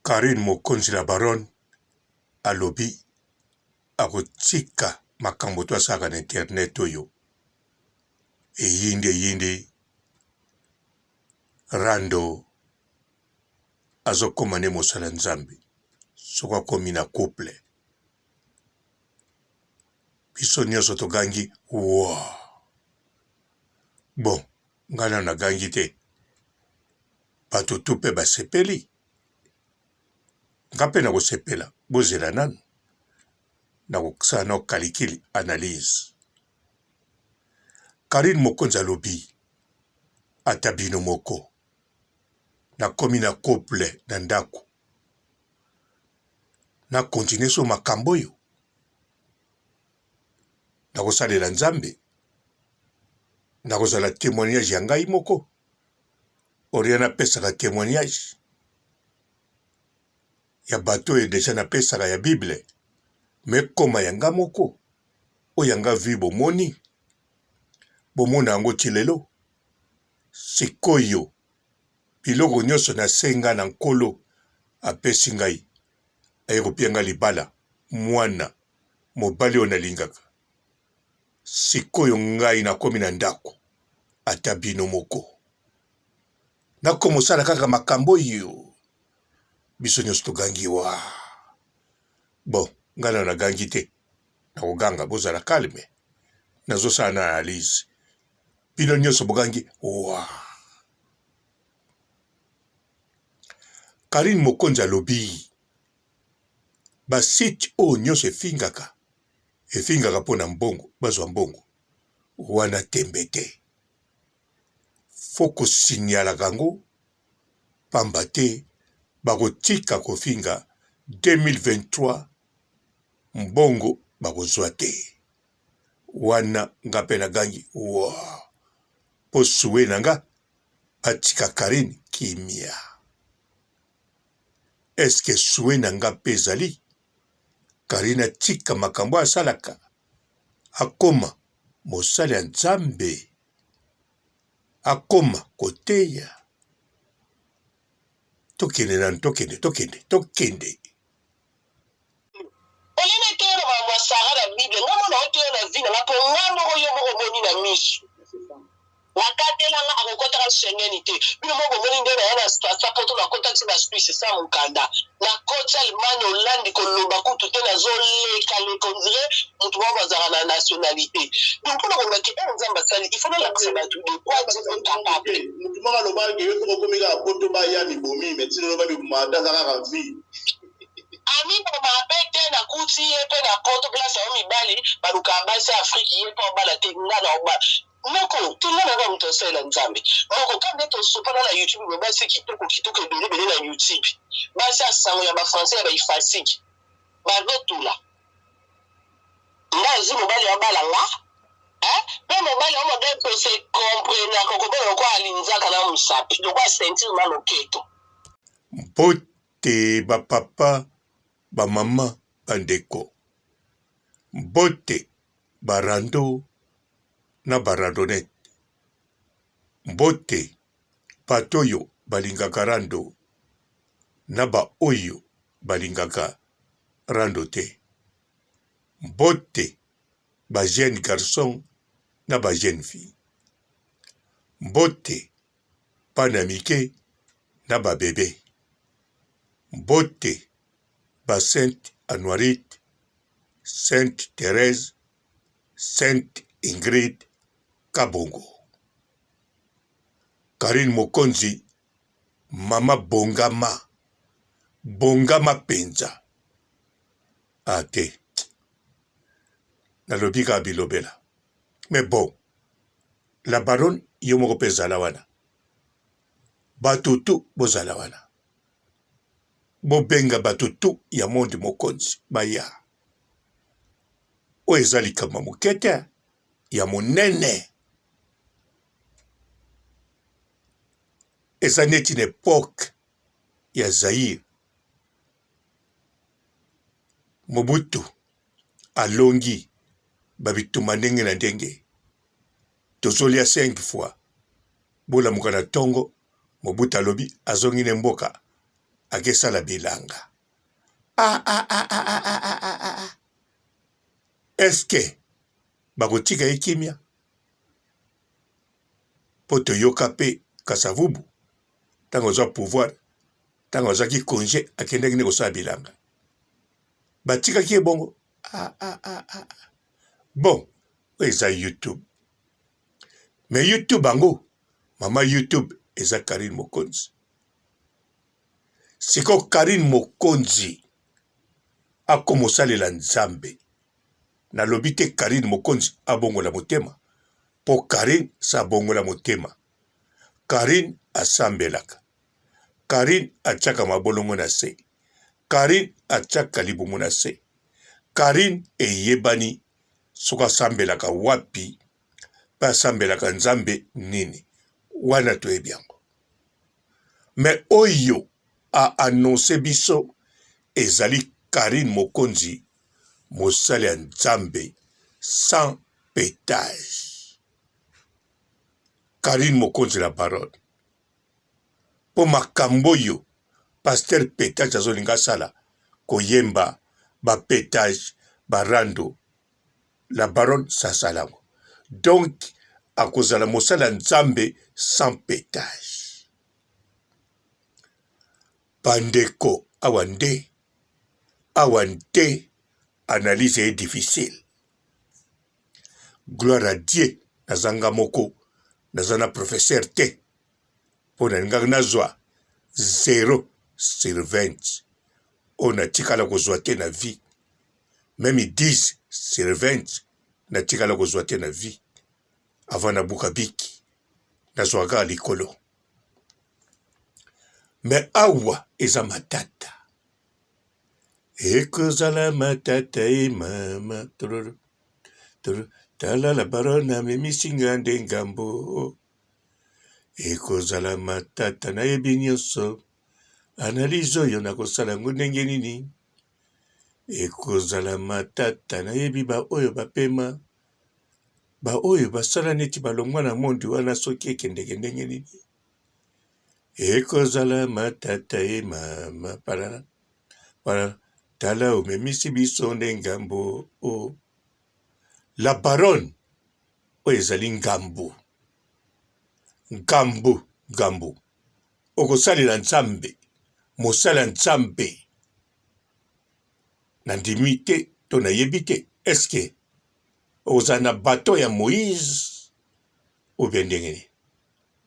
Carine mokonzi la baronne alobi akotika makambo to asalaka na internet oyo eyindi eyindi rando azokoma nde mosala nzambe soki akomi na couple biso nyonso togangi wa bon ngai nano nagangi te bato tu mpe basepeli nga mpe nakosepela bozela nanu nakosala nao kalikili analyse Carine Mokonzi alobi ata bino moko nakomi na couple na ndako na continue so makambo oyo nakosalela Nzambe nakozala temoignage ya ngai moko olia napesaka temoignage ya bato oyo deja napesaka ya bible me koma ya nga moko oyo ya nga vie bomoni bomona yango ti lelo sikoyo biloko nyonso nasenga na nkolo apesi ngai aye kopia ngai libala mwana mobali oyo nalingaka Sikoyo ngai nakomi na ndako, ata bino moko. Nakomosala kaka makambo oyo. Biso nyonso togangi wa. Bon, ngai nano nagangi te. Nakoganga, bozala calme. Nazosala na analyse. Bino nyonso bogangi wa. Carine Mokonzi alobi ba site oyo nyonso efingaka efingaka mpo na mbongo bazwa mbongo wana tembe te fo kosignalaka yango pamba te bakotika kofinga 2023 mbongo bakozwa te wana nga mpe nagangi wa mpo suwe na nga batika Carine kimia. Est ce que souhait na nga pe ezali Carine atika makambo oyo asalaka akoma mosali ya Nzambe akoma koteya tokende nanu tokende tokende tokende. Olie na teya na makambo ya Sarah na bible nga mona oteya na vie na nga po nga moko yo moko omoni na misu nakatela nga akokotaka Schengen te bino moko bomoni nde naya na sasa poto nakota ti na Suisse sa mokanda nakoti Allemagne Hollande koloba kutu te nazoleka leka on dirait moto moko bazalaka na nationalité donc mpona koloba ke oyo Nzambe asali il faut nalakisa bato de quoi Dieu est capable. Moto moko alobaka ke yo soki okomi kaka poto baya mibomi mais ti lelo bamiboma ata aza kaka vie. Ami boma pe te na kuti ye pe na poto place yango mibali balukaka basi ya Afrique ye pe obala te nga na obala noko te nga naza moto asalela nzambe noko ka nde tosopana na youtube boye basi kitoko kitoko ebele ebele na youtube basi ya sango ya ba français ya ba ifasiki bazotula nga azwi mobali abala nga eh? Pe mobali yango modele to se comprenaka okobona lokola linzaka na mosapi lokola ceinture na loketo. Mbote ba papa, ba mama, ba ndeko. Mbote ba rando na ba randonnette. Mbote bato oyo balingaka rando na ba oyo balingaka rando te. Mbote ba jeunes garçons na ba jeunes filles. Mbote bana mike na ba bebe. Mbote ba Sainte Anuarite, Sainte Therèse, Sainte Ingrid Kabongo. Carine Mokonzi mama bongama, bongama penza. Ah te, nalobi kaka bilobela. Mais bon, la baronne yo moko pe zala wana. Bato tout bozala wana. Bobenga bato tout ya monde mokonzi baya. Oyo eza likambo ya moke te, ya monene. Eza neti na epoque ya Zaïre. Mobutu alongi ba bitumba ndenge na ndenge. Tozolia 5 fois. Bolamuka na tongo, Mobutu alobi azongi ne mboka. Akesala bilanga. Ah, ah, ah, ah, ah, ah, ah, ah, ah. ah. Est-ce que bakotika ye kimia? Mpo toyoka mpe Kasavubu ntango azwa pouvoir, ntango azwaki congé akendaki nde kosala bilanga, batikaki ye bongo. Ah, ah, ah, ah. Bon, oyo eza YouTube, mais YouTube yango mama YouTube eza Carine Mokonzi. Sikoyo Carine Mokonzi akoma osalela Nzambe. Nalobi te Carine Mokonzi abongola motema, po Carine sa abongola motema. Carine asambelaka. Carine atiaka mabolongo na se. Carine atiaka libumu na se. Carine eyebani soki asambelaka wapi pe asambelaka Nzambe nini. Wana toyebi yango. Mais oyo a annonce biso ezali Carine Mokonzi mosali ya Nzambe sans petage. Carine Mokonzi la baronne. Po makambo oyo pasteur petage azolinga asala koyemba ba petage ba rando la baronne sasala yango donc akozala mosali ya Nzambe sans petage. Bandeko awa nde awa nde analyse est difficile. Gloire à Dieu naza nga moko naza na professeur te mpo nalingaki nazwa 0 sur 20 oyo natikala kozwa te na vie meme 10 sur 20 natikala kozwa te na vie avant nabuka biki nazwaka kaka likolo me awa eza matata ekozala matata e mama tororo toro tala la baronne amemisi nga nde ngambo ekozala matata nayebi nyonso analyse oyo nakosala yango ndenge nini Ekozala matata nayebi ba oyo bapema ba oyo basala neti balongwa na monde wana soki ekendeke ndenge nini ekozala matata e mama palala palala tala omemisi biso nde ngambo o oh. La baronne oyo ezali ngambo ngambo ngambo okosalela Nzambe mosala Nzambe nandimi te to nayebi te eske okozala na baton ya Moïse ou bien ndenge nini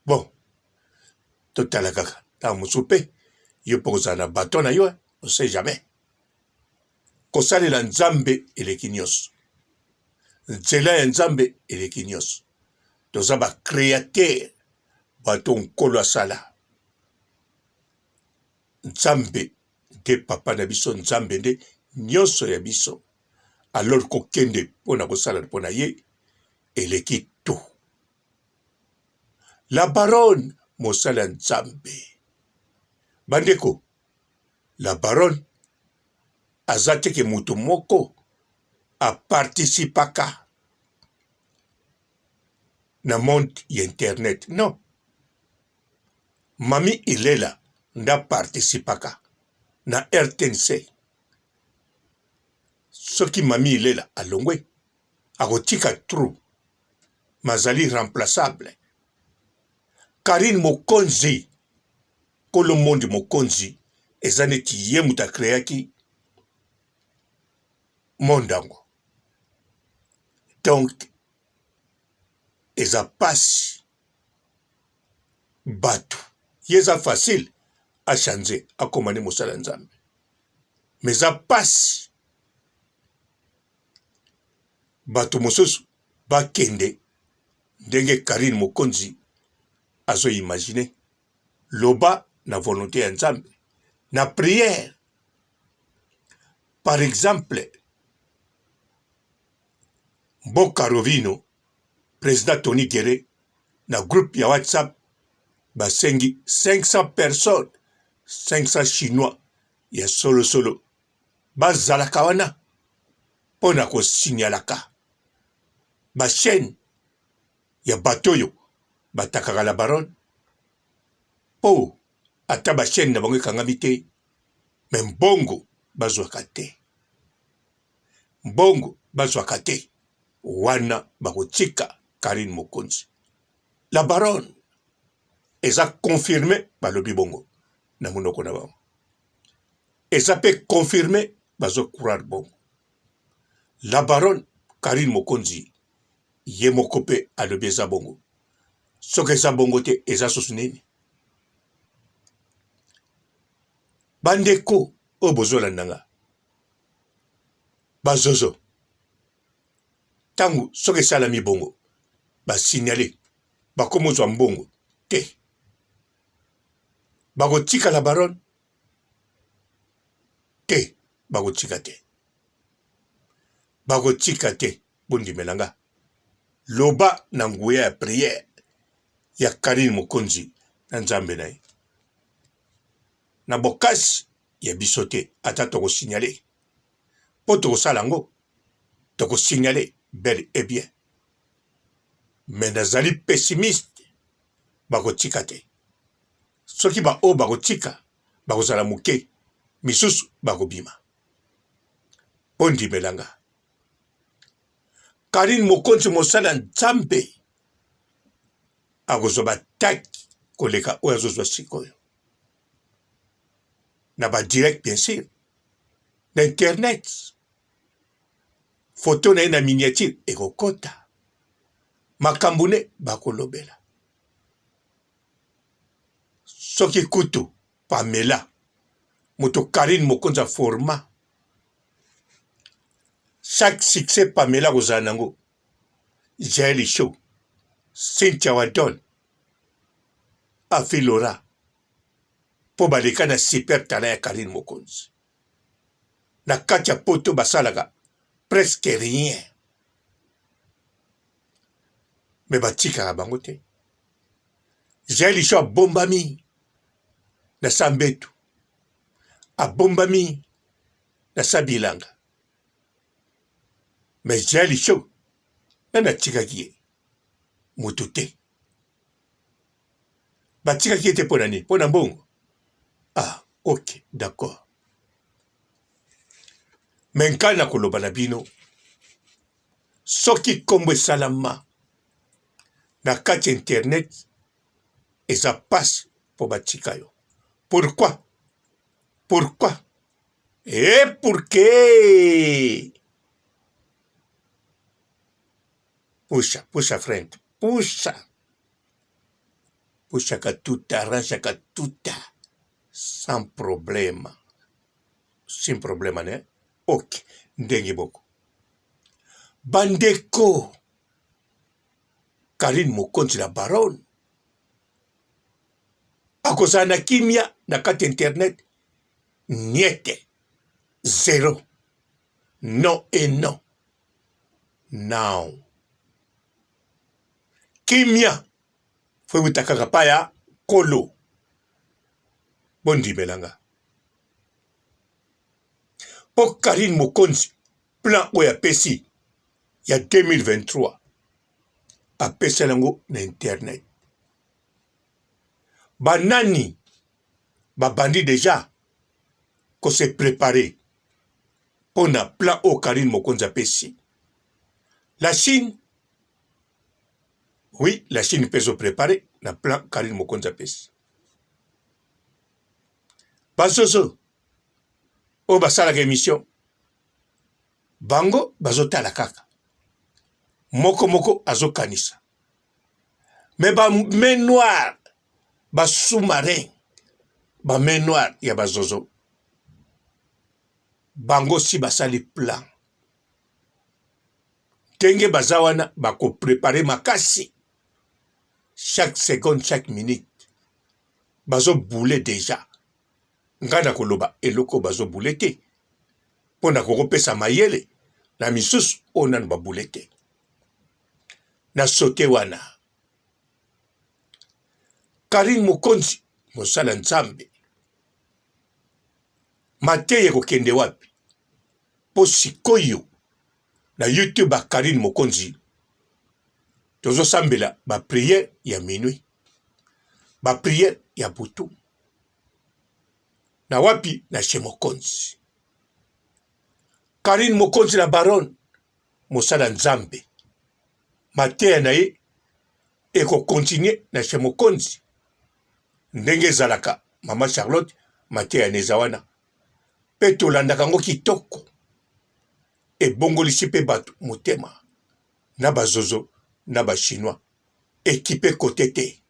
bon totala kaka ntango mosusu mpe yo mpe okozala na baton na yo on sait jamais kosalela Nzambe eleki nyonso nzela ya Nzambe eleki nyonso toza ba créateur bato Nkolo asala Nzambe nde papa na biso, Nzambe nde nyonso ya biso. Alors kokende mpo na kosala mpo na ye eleki tout. La baronne mosali ya Nzambe. Bandeko, la baronne aza te ke moto moko aparticipaka na monde ya internet non. Mami Ilela nde a participaka na rtnc. Soki Mami Ilela alongwe, akotika trou mais azali remplaçable. Carine Mokonzi, kolo monde Mokonzi, eza neti ye moto a creaki monde yango. Donc eza pasi batu ye eza facile a change akoma nde mosali ya nzambe mais eza pasi bato mosusu bakende ndenge Carine Mokonzi azo imagine loba na volonte ya nzambe na prière par exemple mboka Rovino president Tony Guerre na groupe ya WhatsApp basengi 500 personnes 500 chinois ya solo solo bazalaka wana mpo na kosignalaka ba chaîne ya bato oyo batakaka la baronne mpo ata ba chaîne na bango ekangami te. Mais mbongo bazwaka te. Mbongo bazwaka te. Wana bakotika Carine Mokonzi. La baronne eza confirme balobi bongo na monoko na bango. Eza pe confirme bazo croire bongo. La baronne Carine Mokonzi ye moko pe alobi eza bongo. Soki eza bongo te eza susu nini? Bandeko oyo bozolanda nga bazozo ntango soki esalami bongo basignale bakomozwa mbongo te bakotika la baronne te bakotika te bakotika te bondimela nga loba na nguya ya priere ya Carine Mokonzi na Nzambe na ye na bokasi ya biso te ata toko signaler mpo tokosala yango toko signaler bel et bien mais nazali pessimiste bakotika te soki baoyo bakotika bakozala moke misusu bakobima bondimela nga Carine Mokonzi mosali ya Nzambe akozwa bataki koleka oyo azozwa sikoyo na ba direct bien sûr na internet foto na ye na miniature ekokota makambo ne bakolobela soki kutu Pamela moto Carine Mokonzi aforma chaque succès Pamela akozala nango Jael Show, Cynthia Wadol, Afi Laura mpo baleka na super talent ya Carine Mokonzi. Na kati ya poto basalaka presque rien me batikaka bango te. Jael Show abombami na sa mbetu, abombami na sa bilanga Mais Jael Show nani atikaki ye? Moto te. Batikaki ye te mpo na nini? Mpo na mbongo? Ah, ok, d'accord. Mais ngai nakoloba na bino, soki nkombo esalama na kati ya internet eza pasi mpo batika yo. Pourquoi? Pourquoi? Et pourquoi? Puxa, puxa frente, puxa. Puxa katuta, arranja katuta. Sans problème. Sin problème, né? Ok, ndenge boko. Bandeko, Karine Mokonzi la baronne akozala na kimia na kati internet Niete zero non et non now kimia fo ewuta kaka pa ya kolo bondimela nga po Carine Mokonzi plan oyo apesi ya 2023 apesela yango na internet banani babandi dejà ko se preparer pona plan oyo Carine Mokonzi apesi. La Chine, oui, la Chine pe ezo preparer na plan Carine Mokonzi apesi. Bazozo oyo basalaka emission bango bazotala kaka moko moko azokanisa me ba main noire ba sous marin ba main noire ya ba zozo bango si basali plan ndenge baza wana bako prepare makasi chaque seconde chaque minute bazo boule deja ngai nakoloba eloko bazo boule te mpo nakokopesa mayele na misusu oyo nanu babule te na sote wana Carine Mokonzi mosala Nzambe mateya ekokende wapi po sikoyo na YouTube ya Carine Mokonzi tozosambela ba prière ya minuit ba prière ya butu. Na wapi? Na chez Mokonzi. Carine Mokonzi la baronne, mosala Nzambe. Mateya na ye eko continuer na chez Mokonzi. Ndenge ezalaka mama Charlotte, mateya na eza wana. Pe tolandaka yango kitoko. Ebongolisi pe bato motema. Na ba zozo na ba chinois. Ekipe kote te.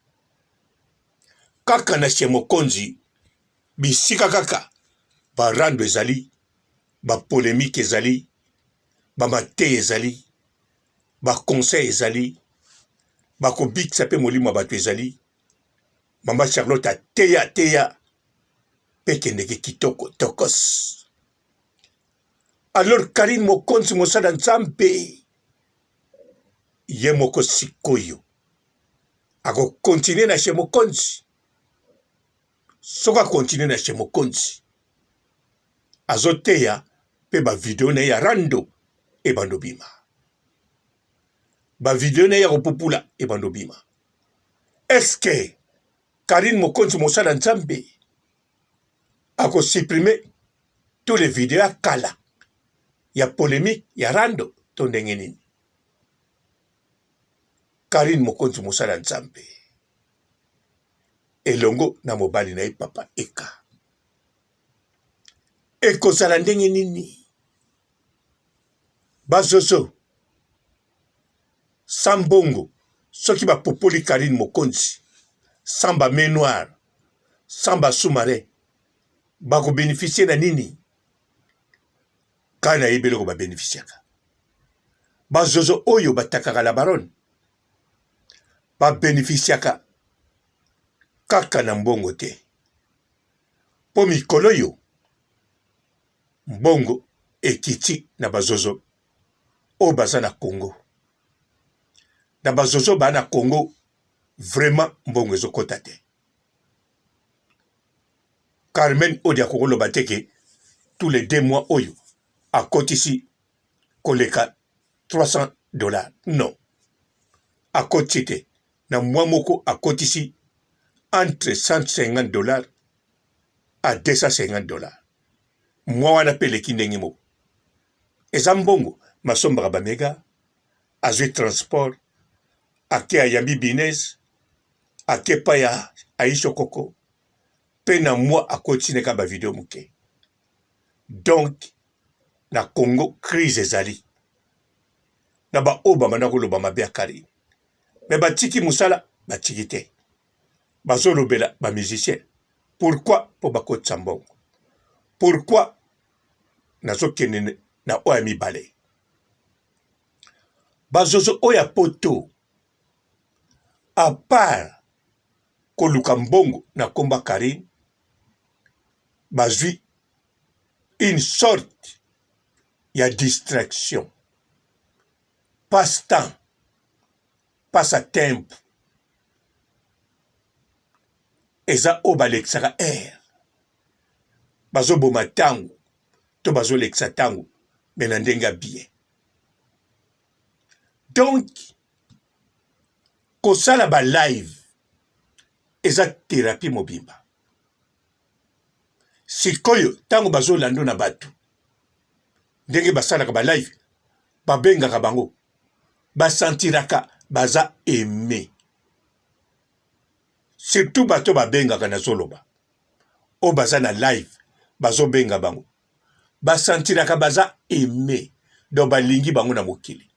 Kaka na chez Mokonzi bisika kaka ba rando ezali, ba polemique ezali, ba mateya ezali, ba conseil ezali, bakobikisa pe molimo ya bato ezali. Mama Charlotte ateya ateya pe ekendeke kitoko tokos. Alors Carine Mokonzi mosala Nzambe ye moko sikoyo ako continuer na chez Mokonzi. Soki a continuer na chez Mokonzi azoteya pe ba video na ye ya rando ebanda obima, ba video na ye ya kopupula ebanda obima. Est-ce que Carine Mokonzi mosala Nzambe ako supprimer tous les videos ya kala ya polemique ya rando to ndenge nini? Carine Mokonzi mosala Nzambe elongo na mobali na ye papa Eka ekozala ndenge nini? Bazozo sans mbongo soki bapopoli Carine Mokonzi sans ba main noire sans ba sous marin bako beneficier na nini? Kaka nayebi eloko ba beneficiaka bazozo oyo batakaka la baronne ba beneficiaka kaka na mbongo te mpo mikolo oyo mbongo ekiti na bazozo oyo baza na Congo na bazozo ba na Congo vraiment mbongo ezokota te. Carmen Odi akokoloba te ke tous les deux mois oyo akotisi koleka 300 dollars non, akotisi te na mois moko akotisi entre 150 dollars à 250 dollars mois wana pe eleki ndenge moko eza mbongo masombaka ba mega azwi transport ake ayambi binez ake epai ya Aisha Okoko pe na mois akotisi ne kaka ba video moke donc na Congo crise ezali na ba oyo babanda koloba mabe ya Carine mais batiki mosala batiki te bazolobela ba musiciens pourquoi mpo bakotisa mbongo pourquoi nazokende na oyo ya mibale bazozo oyo ya poto à part koluka mbongo na komba Carine bazui une sorte ya distraction passe temps passe tempo eza oyo balekisaka heure bazoboma ntango to bazolekisa ntango me na ndenge ya bien donc kosala ba live eza therapie mobimba sikoyo ntango bazolando na bato ndenge basalaka ba live babengaka bango basantiraka baza aime surtout bato babengaka nazoloba oyo baza na live bazobenga bango basantiraka baza aime donc balingi bango na mokili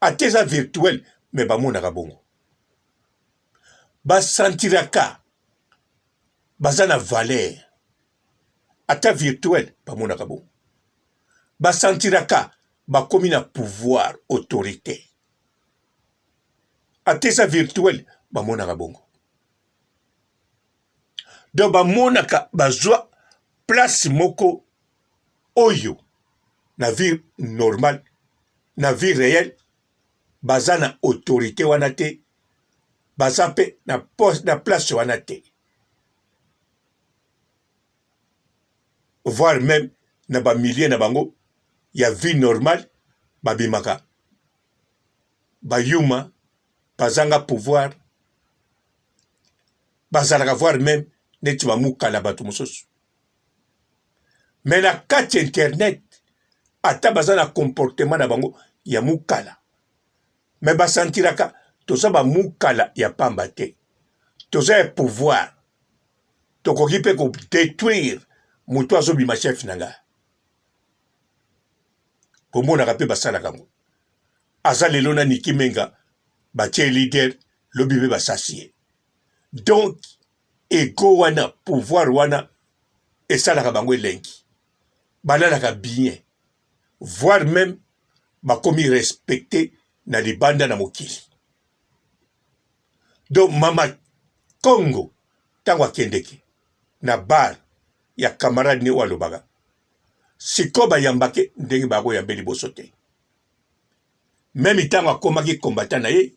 ata eza virtuel me bamonaka bongo basantiraka baza na valeur ata virtuel bamonaka bongo basantiraka bakomi na pouvoir autorité ata eza virtuel bamonaka bongo donc bamonaka bazwa place moko oyo na vie normale na vie réelle baza na autorité wana te baza mpe na poste na place wana te voire même na ba milieu na bango ya vie normale babimaka bayuma bazanga pouvoir bazalaka voire même neti bamukala bato mosusu. Mais na kati ya internet ata baza na comportement na bango ya mukala mais ba sentiraka toza ba mukala ya pamba te, toza ya pouvoir, tokoki pe ko detruire mutu azo bima chef na nga. Bomonaka pe basalaka yango. Aza lelo na Nicky Menga batie ye leader lobi pe basasi ye. Donc ego wana pouvoir wana esalaka bango elengi. Balalaka bien voire meme bakomi respecte na libanda na mokili. Donc mama Congo tango akendeke na bar ya camarade ne oyo alobaka sikoyo bayambake ndenge bakoyambe liboso te. Meme ntango akomaki combattant na ye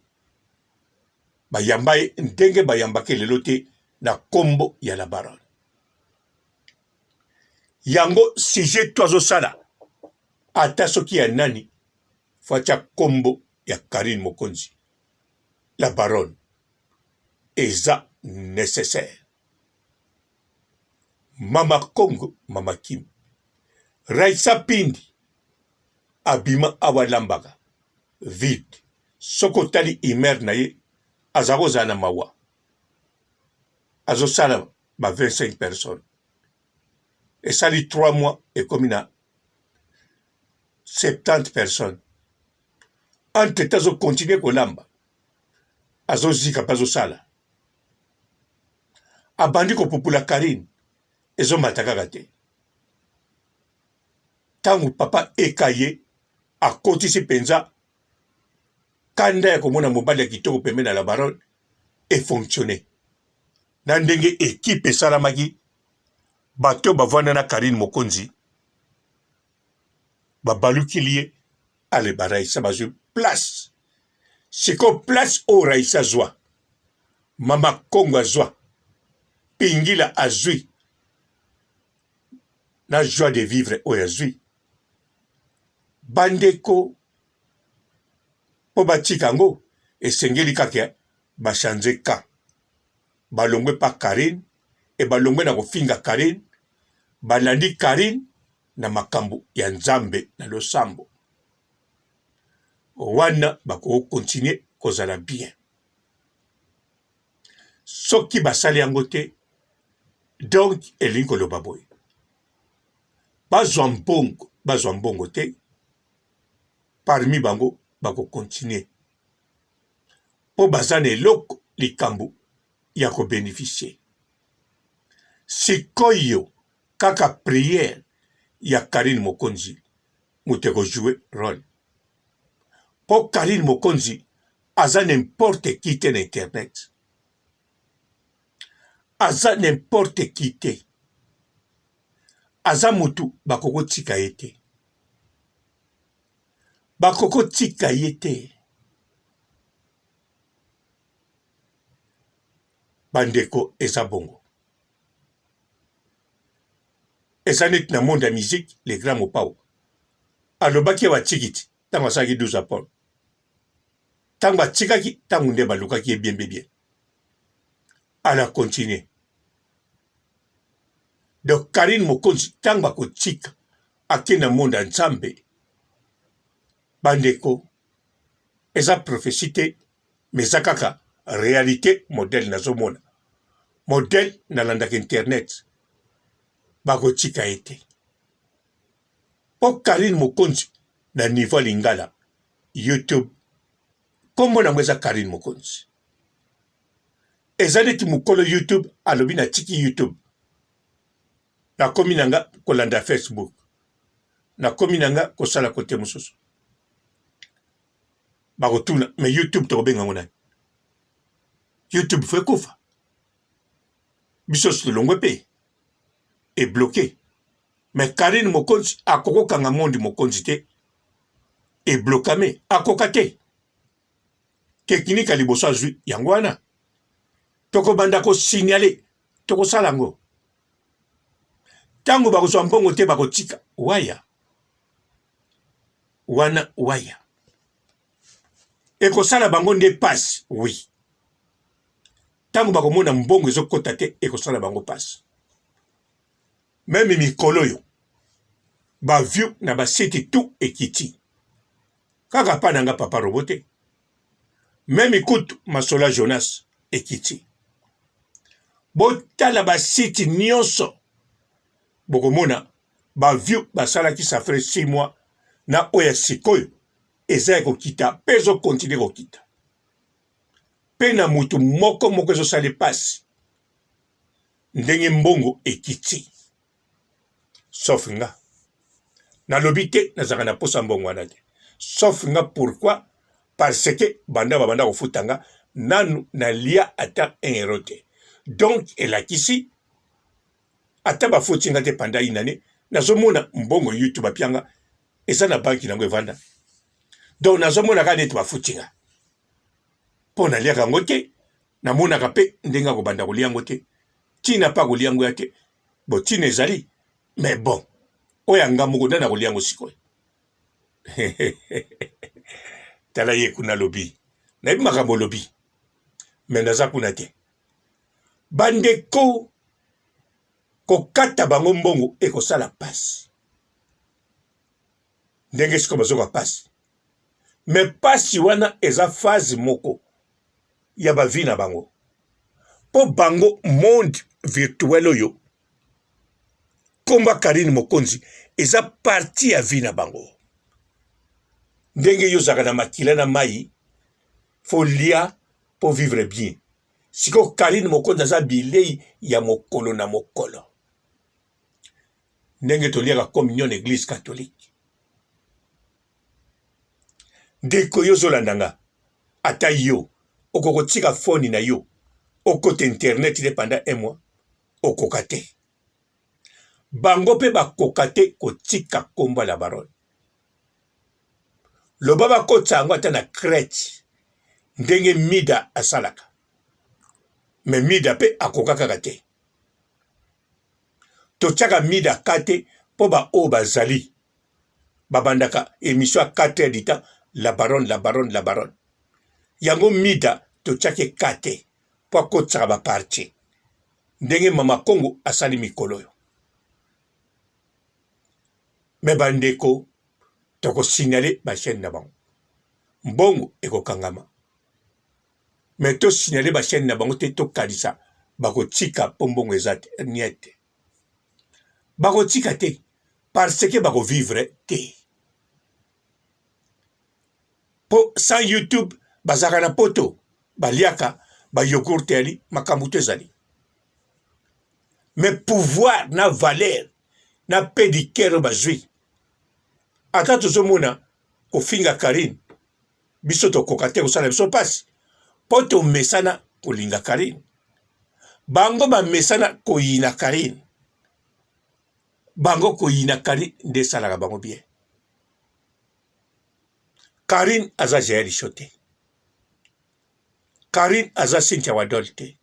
bayamba ye ndenge bayambake lelo te na kombo ya la baronne. Yango sujet to azosala ata soki ya nani faut atia kombo ya Carine Mokonzi la baronne eza necessaire. Mama Congo mama Kim Raissa Pindi abima awa alambaka vide soki otali humeur na ye aza kozala na mawa azosala ba 25 personnes esali 3 mois ekomi na 70 personnes entre temps azo continuer kolamba azozika mpe azosala abandi kopupula Carine ezomata kaka te ntango papa ekaye akotisi mpenza kanda ya komona mobali ya kitoko pembeni na la baronne efonctionne na ndenge ekipe esalamaki bato bavanda na Carine Mokonzi babalukili ye ale ba Raissa bazwi place sikoyo place oyo Raissa azwa mama Kongo azwa Pingila azwi na joie de vivre oyo azwi bandeko mpo batika yango esengeli kaka ba change camp balongwe pa Carine e balongwe na kofinga Carine balandi Carine na makambo ya Nzambe na losambo wana bako continuer kozala bien soki basali yango te donc elingi koloba boye bazwa mbongo bazwa mbongo te parmi bango bako continuer mpo baza na eloko likambo ya ko beneficier sikoyo kaka prière ya Carine Mokonzi moto eko jouer role po Carine Mokonzi aza n'importe qui te na internet aza n'importe qui te aza mutu bakoko tika ye te bakoko tika ye te bandeko eza bongo Eza neti na monde ya musique le grand mopao alobaki awa atikiti tango asalaki 12 apol tango atikaki tango nde balukaki ye bien bien ala continue donc Carine Mokonzi tango akotika ake na monde ya Nzambe bandeko eza prophetie te mais eza kaka realite modèle nazomona modèle nalandaka internet bakotika ye te po Carine Mokonzi na niveau ya lingala YouTube kombo nango eza Carine Mokonzi eza neti mokolo YouTube alobi natiki YouTube nakomi na nga kolanda Facebook nakomi na nga kosala kote mosusu bakotuna mais youtube tokobenga yango nani youtube fo ekufa biso nyonso tolongwe mpe ebloke mais karine mokonzi akokokanga mondi mokonzi te eblokame akoka te teknike ya liboso azwi yango wana tokobanda kosignale tokosala yango ntango bakozwa mbongo te bakotika waya wana waya ekosala bango nde pasi oui ntango bakomona mbongo ezokota te ekosala bango pasi meme mikolo oyo. Ba view na ba site tout ekiti. Kaka pa na nga papa robot te. Meme kutu masolo ya Jonas ekiti. Botala ba site nyonso bokomona ba view basalaki ça fait 6 mois na oyo ya sikoyo eza ya kokita mpe ezo continuer kokita mpe na moto moko moko ezosala mpasi ndenge mbongo ekiti. Sauf nga. Nalobi te nazalaka na posa mbongo wana te. Sauf nga pourquoi? Parce que banda babanda kofuta nga nanu nalia ata un euro te. Donc elakisi ata bafuti nga te pendant une année nazomona mbongo YouTube apia nga eza na banki nango evanda. Donc nazomona kaka neti bafuti nga. Mpo naliaka yango te, namonaka mpe ndenge akobanda kolia yango te. Tina mpe akolia yango ya te. Bon tina ezali mais bon oyo ya nga moko nani akolia yango sikoyo? Tala ye kuna alobi nayebi makambo olobi mais naza kuna te. Bandeko kokata bango mbongo ekosala pasi ndenge sikoyo bazoka pasi mais pasi wana eza phase moko ya ba vie na bango po bango monde virtuel oyo komba Carine Mokonzi eza partie ya vie na bango ndenge yo ozalaka na makila na mayi faut lia po vivre bien sikoyo Carine Mokonzi aza bilei ya mokolo na mokolo ndenge toliaka communion na eglise catholique Ndeko yo ozolanda nga ata yo okoki kotika phone na yo okota internet te pendant un mois okoka te bango pe bakoka te kotika kombo ya la baronne loba bakotisa yango ata na crèche ndenge mida asalaka me mida pe akoka kaka te totiaka mida ka te mpo baoyo bazali babandaka emission ya 4 heures du temps la baronne la baronne la baronne yango mida totiaki ka te mpo akotisaka ba partie ndenge mama kongo asali mikolo oyo me bandeko tokosignale ba chaîne na bango mbongo ekokangama me tosignale ba chaîne na bango te tokanisa bakotika mpo mbongo eza te niet Bakotika te parce que bako vivre te. Po sans YouTube bazalaka na poto baliaka ba yogourt eyali makambo to ezali. Mais pouvoir na valeur na pedicure bazui ata tozomona kofinga Carine biso tokoka te kosala biso mpasi mpo tomesana kolinga Carine bango bamesana koyina Carine bango koyina Carine nde esalaka bango bien Carine aza Jael Show te Carine aza Cynthia Wadol te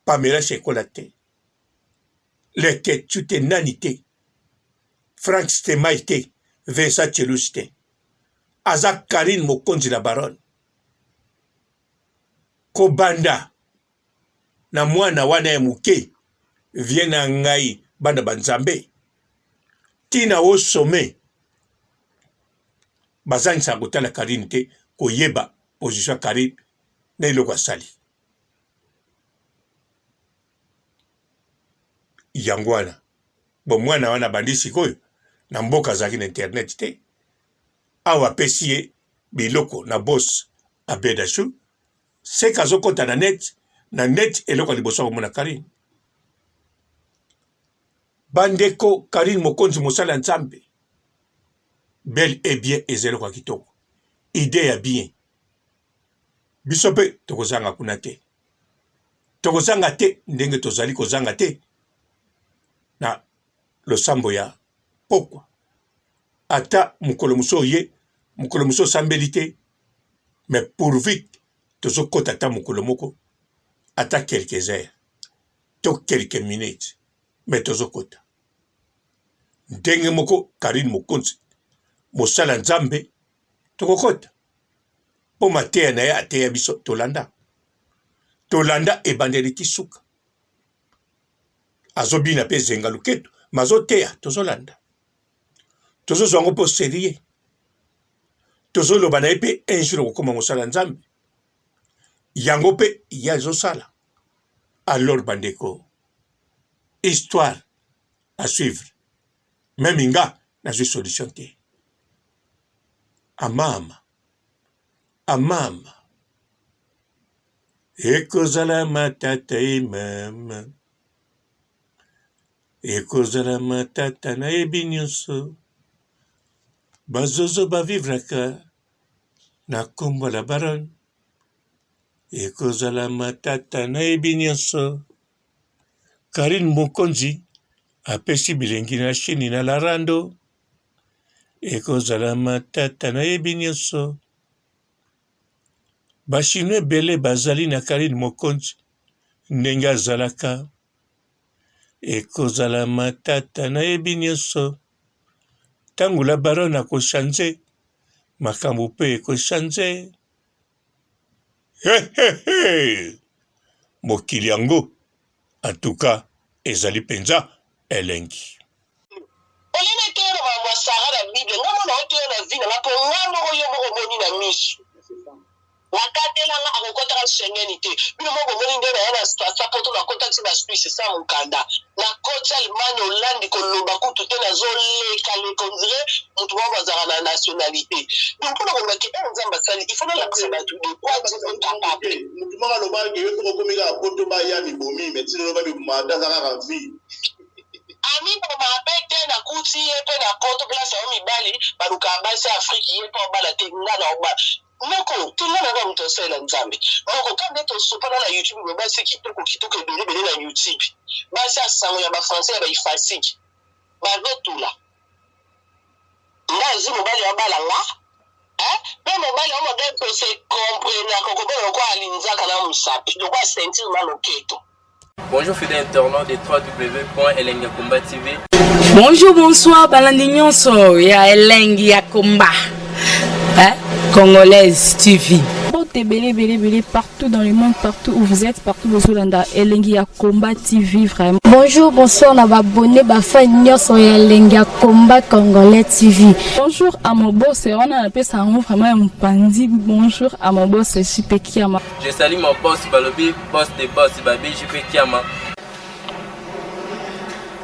Pamela Shekola te Leketchou te nani te Frank Stemay te Vincent Chelus te aza Carine Mokonzi la baronne kobanda na mwana wana ya moke vie na ngai bana ba nzambe tina o sommet bazangisaka kotala Carine te koyeba position ya Carine na eloko asali yango wana bo mwana wana abandi sikoyo na mboka azalaki na internet te awa apesi ye biloko na boss abedashu seke azokota na net na net eloko ya liboso akomona Karine bandeko Karine mokonzi mosali ya nzambe bel et bien eza eloko ya kitoko idee ya bien biso mpe tokozanga kuna te tokozanga te ndenge tozali kozanga te na losambo ya pokwa ata mokolo mosusu oye mokolo mosusu osambeli te mais pourvu tozokota ata mokolo moko ata quelques heures to quelques minutes mais tozokota ndenge moko Karine Mokonzi mosala Nzambe tokokota mpo mateya na ye ateya biso tolanda tolanda ebandeli ti suka azobina mpe zenga luketu mazoteya tozolanda. Tozozwa yango mpo serieux. Tozoloba na ye mpe un jour akokoma mosala Nzambe. Yango mpe ye azosala. Alors bandeko, histoire à suivre. Meme nga nazwi solution te. Amama, amama. Ekozala matata e mama. Ekozala matata nayebi nyonso. Bazozo ba vivraka na kombo la baronne. Ekozala matata nayebi nyonso. Carine Mokonzi apesi bilengi na chaine na la rando. Ekozala matata nayebi nyonso. Ba chinois ebele bazali na Carine Mokonzi ndenge azalaka. Ekozala matata nayebi nyonso. Tango la baronne ako changer makambo pe eko changer. He he he! Mokili yango en tout cas ezali penza elengi. Olie na teya na makambo ya Sarah na bible nga mona oteya na vie na nga po nga moko yo moko omoni na misu nakatela nga akokotaka Schengen te bino moko bomoni nde naya na sa poto nakota ti ba Suisse sa mokanda nakoti Allemagne Hollande koloba kutu te nazoleka leka on dirait moto moko azalaka na nationalité donc mpona koloba ke oyo Nzambe asali il faut nalakisa bato de quoi Dieu est capable. Moto moko alobaki yo soki okomi kaka poto baya mibomi mais ti lelo bamiboma ata aza kaka vie. Ami na mabe te na kuti ye pe na poto place yango mibali balukaka basi ya Afrique ye pe obala te nga na obala noko te nga naza moto asalela nzambe noko ka nde tosopana na youtube boye basi kitoko kitoko ebele ebele na youtube basi ya sango ya ba français ya ba ifasiki bazotula nga azwi mobali abala nga eh? Pe mobali yango modèle to se comprenaka okobona lokola linzaka na mosapi lokola ceinture na loketo. Bonjour fidèles internautes de www.elengiyakomba TV. Bonjour, bonsoir, balandi nyonso ya Elengi ya Komba. Hein? Congolaise TV. Mbote ebele ebele ebele partout dans le monde, partout où vous êtes, partout bozolanda Elengi ya Combat TV vraiment. Bonjour, bonsoir na ba abonnés ba fans nyonso ya Elengi ya Combat Congolais TV. Bonjour à mon boss, wana napesa yango vraiment ya mopanzi. Bonjour à mon boss JP Kiama. Je salue mon boss balobi boss de boss babi JP Kiama.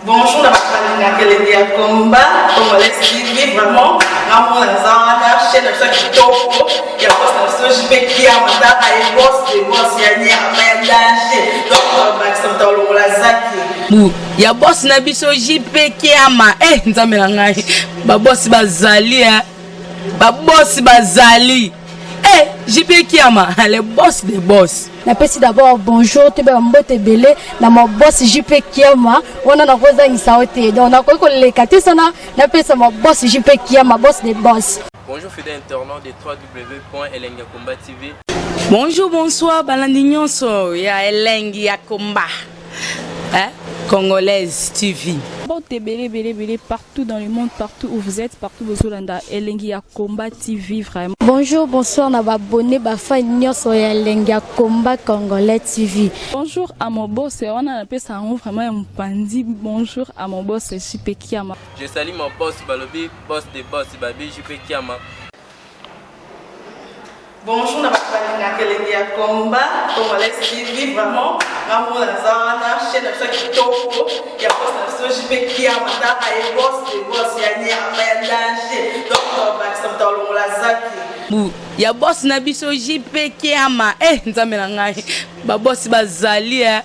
Bonjour na bato balingaka elengi ya combat congolais TV vraiment nga moko naza wana chaîne na biso ya kitoko ya boss na biso JP Kiama tala ye boss de boss ya nyama ya danger donc bakisa moto alongola zaki bu ya boss na biso JP Kiama eh nzambe na ngai ba boss bazali eh ba boss bazali eh JP Kiama le boss de boss Napesi d'abord bonjour toyeba mbote ebele na ma boss JP Kiama wana nakozangisa yo te donc nakoki koleka te sana napesa ma boss JP Kiama boss de boss. Bonjour fidèle internaute de www.elengiyakomba TV. Bonjour, bonsoir, balandi nyonso ya Elengi ya Komba. Hein? Congolaise TV. Mbote ebele ebele ebele partout dans le monde, partout où vous êtes, partout bozolanda Elengi ya Combat TV vraiment. Bonjour, bonsoir na ba abonnés ba fans nyonso ya Elengi ya Combat Congolais TV. Bonjour à mon boss, wana napesa yango vraiment ya mopanzi. Bonjour à mon boss JP Kiama. Je salue mon boss balobi boss de boss babi JP Kiama. Bonjour na bato balingaka elengi ya combat congolais TV vraiment nga moko naza wana chaîne na biso ya kitoko ya boss na biso JP Kiama tala ye boss de boss ya nyama ya danger donc bakisa moto alongola zaki bu ya boss na biso JP Kiama eh nzambe na ngai ba boss bazali eh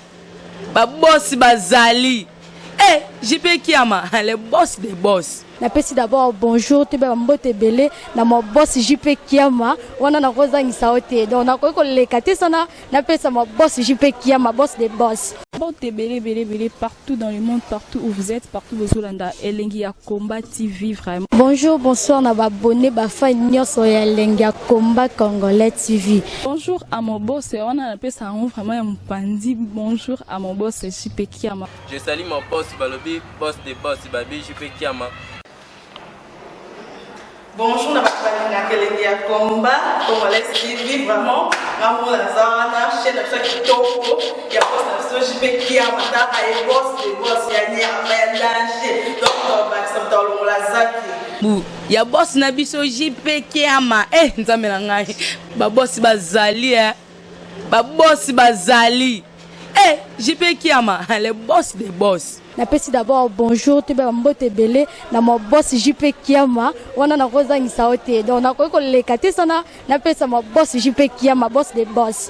ba boss bazali eh JP Kiama le boss de boss. Napesi d'abord bonjour toyeba mbote ebele na ma boss JP Kiama wana nakozangisa yo te donc nakoki koleka te sana napesa ma boss JP Kiama boss de boss. Mbote ebele ebele ebele partout dans le monde, partout où vous êtes, partout bozolanda Elengi ya Combat TV vraiment. Bonjour, bonsoir na ba abonnés ba fans nyonso ya Elengi ya Combat Congolais TV. Bonjour à mon boss, wana napesa yango vraiment ya mopanzi. Bonjour à mon boss JP Kiama. Je salue mon boss balobi boss de boss babi JP Kiama. Bonjour na bato balingaka elengi ya combat congolais TV vraiment nga moko naza wana chaîne na biso ya kitoko ya boss na biso JP Kiama tala ye boss de boss ya nyama ya danger donc bakisa moto alongola zaki. Bu ya boss na biso JP Kiama. Eh Nzambe na ngai. Ba boss bazali eh. Ba boss bazali. Eh JP Kiama, le boss des boss. Napesi d'abord bonjour, toyeba bambote ebele na ma boss JP Kiama. Wana nakozangisa yo te, donc nakoki koleka te sana napesa ma boss JP Kiama, boss de boss.